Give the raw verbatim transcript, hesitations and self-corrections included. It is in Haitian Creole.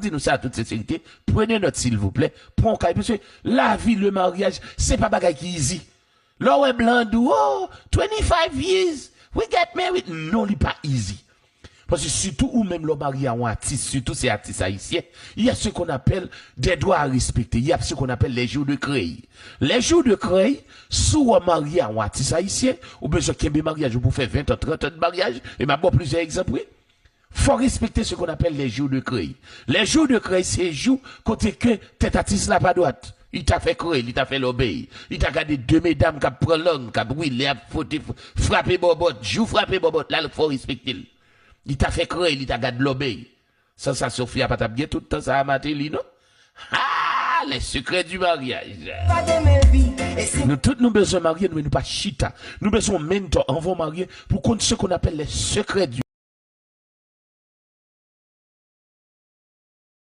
di nou sa tout senserite, prenez note silvouplè, pran yon kay, paske lavi, le maryaj, se pa bagay ki easy. Lè w wè blan di w, oh, twenty-five years, we get married. Non, li pa easy. Paske sitou ou menm lè w marye a yon atis, sitou se atis ayisyen, il y a ce qu'on appelle des droits à respecter, il y a ce qu'on appelle les jours de créé. Les jours de créé, si w marye a yon atis ayisyen, ou bezwen kenbe maryaj ou pou fè ven an, trant an de maryaj, e m ap ba w plizyè egzanp, wi. Fò respekte ce qu'on appelle les jours de créé. Les jours de créé, se jou kote ke tèt atis la pa dwat. Li ta fè kreye, li ta fè lòbèy. Li ta gade de medam k ap pran lang, k ap wile, ap fote, frape bòbòt, jou frape bòbòt la, fò respekte l. Li ta fè kreye, li ta gad lòbèy. Sansasyon fi a pa t ap gen tout tan sa a Martelly, non? Ah, les secrets du mariage. Nou tout nou bezwen marye, nou, men nou pa chita. Nou bezwen yon mentor anvan w marye pou konn ce qu'on appelle les secrets du